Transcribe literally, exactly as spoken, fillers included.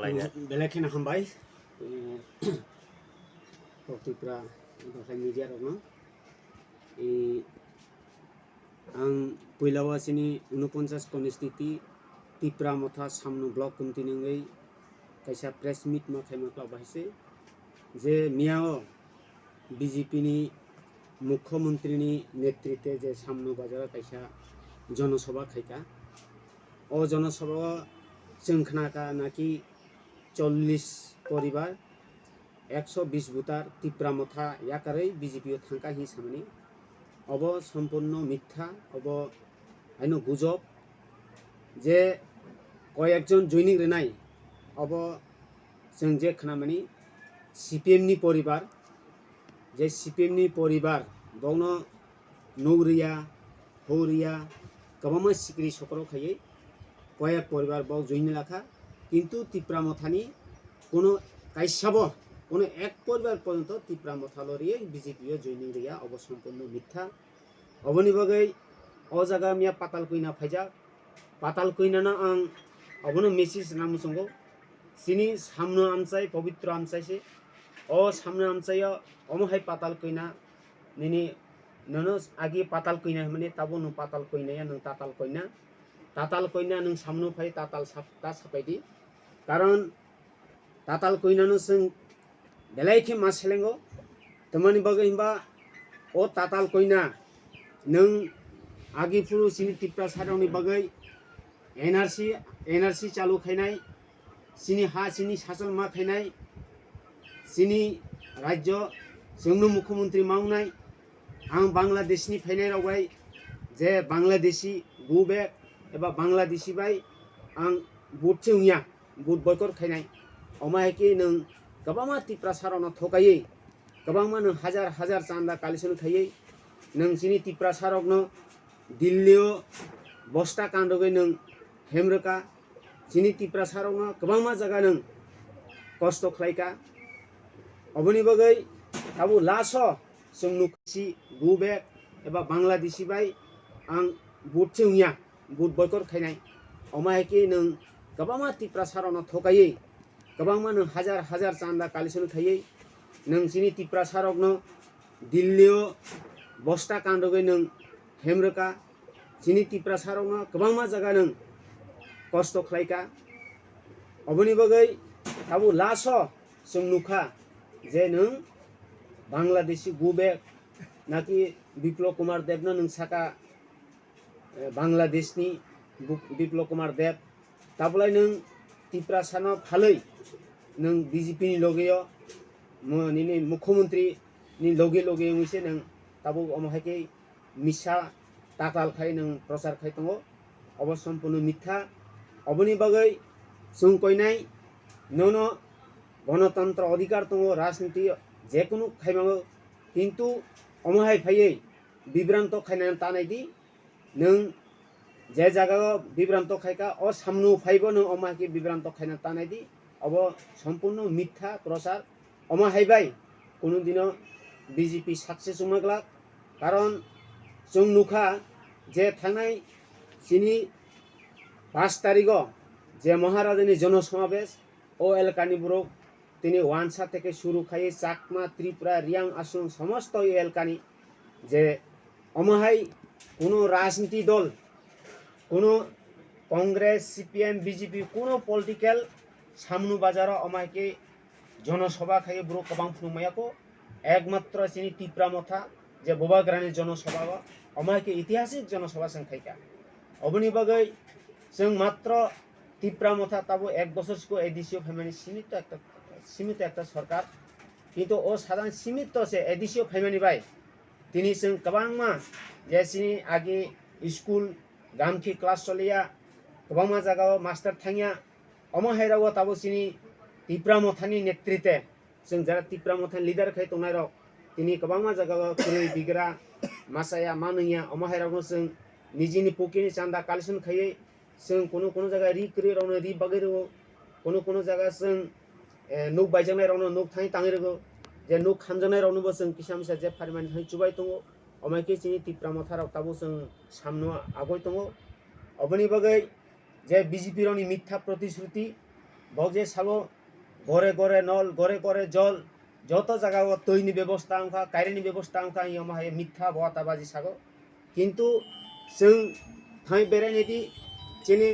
Belai kheno hambai, eh, Kok Tripura, Dophai media rokno. Eh, ang puila o chini unoponchas constituency Tipra Motha Samno Block Committee ni wngwi kaisa press meet ma khaima khlak bahai se, je miyao B J P ni Mukhyamantri ni netritwe je Samno Bazar o kaisa jonosabha khaika. O jonosabha o chwng khnaka naki chollish poribar, ekso bish voter Tipra Motha yakarwi B J P o thangka hinwi samani. Obo sompurno mitha, obo haino gujob je koyekjon joining rwnai, obo chwng je khnamani C P M ni poribar, je C P M ni poribar bokno nugriya, huriya, kwbangma sikri sokro khaiwi koyek poribar bok join lakha, kintu Tipra Mothani kono kaisabo, kono ek poribar porjonto Tipra Motha lo riye B J P o joining riya, obo sompurno mitha. Oboni bagwi o jaga miya Patal Koina phaijak, Patal Koinano ang obono message rwna muchungo. Chini Samno amchai, pobitro amchai se. O Samno amchaio omo hai Patal Koina nini nono agi Patal Koina hwnmani, tabo nwng Patal Koina ya, nwng Tatal Koina. Tatal Koina nwng Samno phai Tatal sap-, ta sapai di. Karon Tatal Koinano chwng belai khe ma selengo. Tamani bagwi hwnba o Tatal Koina nwng agi phuru chini Tiprasa rokni bagwi N R C, N R C chalu khainai, chini ha chini sachal ma khainai, chini rajyo chwngno mukhyamantri ma wngnai. Ang Bangladeshni phainai rok bai je Bangladeshi go back eba Bangladeshi bai ang vote se wngya, vote boycott khainai. Omo hai khe nwng kwbangma Tiprasa rokno thokaiwi, kwbangma nwng hajar hajar chanda collection khaiwi nwng chini Tiprasa rokno Delhi o bosta kan rwgwi nwng hem rwkha. Chini Tiprasa rokno kwbangma jaga nwng kosto khlaika. Oboni bagwi tabuk last o chwng nukha si go back eba Bangladeshi bai ang vote se wngya, vote boycott khainai. Omo hai khe nwng kwbangma Tiprasa rokno thokaiwi, kwbangma nwng hajar hajar chanda collection khaiwi nwng chini Tiprasa rokno Delhi o bosta kan rwgwi nwng hem rwkha. Chini Tiprasa rokno kwbangma jaga nwng kosto khlaika. Oboni bagwi tabuk last o chwng nukha je nwng Bangladeshi go back naki Biplab Kumar Debno nwng saka, eh, Bangladeshni Bu-, Biplab Kumar Deb. Tabulai nwng Tiprasano phalwi nwng B J P ni loge o mo-, nini mukhyamantri ni loge loge wngwi se nwng tabuk omo hai khe misa takal khai nwng prochar khai tongo. Obo sompurno mitha. Oboni bagwi chwng koinai nono gonotantro odhikar tongo, rajniti jekunu khaimango, kintu omo hai phaiwi bibranto khainani tanai di. Nwng je jaga o bibranto khaika, o samno phaibo nwng omo hai khe bibranto khaina tanai di. Obo sompurno mitha prochar. Omo hai bai kunu dino B J P success wngma glak. Karon chwng nukha je thangnai chini pash tarigo je Maharajani jono somabesh, o elkani borok tini Wansa theke suru khai Chakma, Tripura, Riang, Asong somosto elkani je omo hai kuno rajniti dol, kuno Congress, C P M, B J P, kuno political samno bazaro omo hai khe jonosabha khai borok kwbang phunuk maya kho. Ekmatro chini Tipra Motha je Bubagrani jonosabha o, omo hai khe itihasik jonosabha chwng khaika. Oboni bagwi chwng matro Tipra Motha tabo ek bochor siko A D C o phaimani simito ekta, simito ekta sorkar. Kintu o sadang simito se A D C o phaimani bai tini chwng kwbangma je chini agi school gamkhi class choliya, kwbangma jagao master thangya. Omo hai rok o tabo chini Tipra Mothani netritwe chwng jara Tipra Mothani leader khai tongnai rok tini kwbangma jagao kwrwi bigra machaya manwngya, omo hai rokno chwng nijini pocket ni chanda collection khaiwi chwng kunu kunu jaga ri kwrwi rokno ri bagwi rwo, kunu kunu jaga chwng, eh, nuk baijaknai rokno nuk thangwi tangwi rwo, je nuk khamjaknai rokno bo chwng kisa misa je pharimani thangwi chubai tongo. Omo hai khe chini Tipra Motha rok tabuk chwng samno agoi tongo. Oboni bagwi je B J P rokni mitha protisruti, Bo je sabo gore gore nol, gore gore jol, joto jaga o twi ni bebosta wngkha, kaireni bebosta wngkha, yamo hai mitha bota baji sago. Kintu chwng thai berai nai di, chini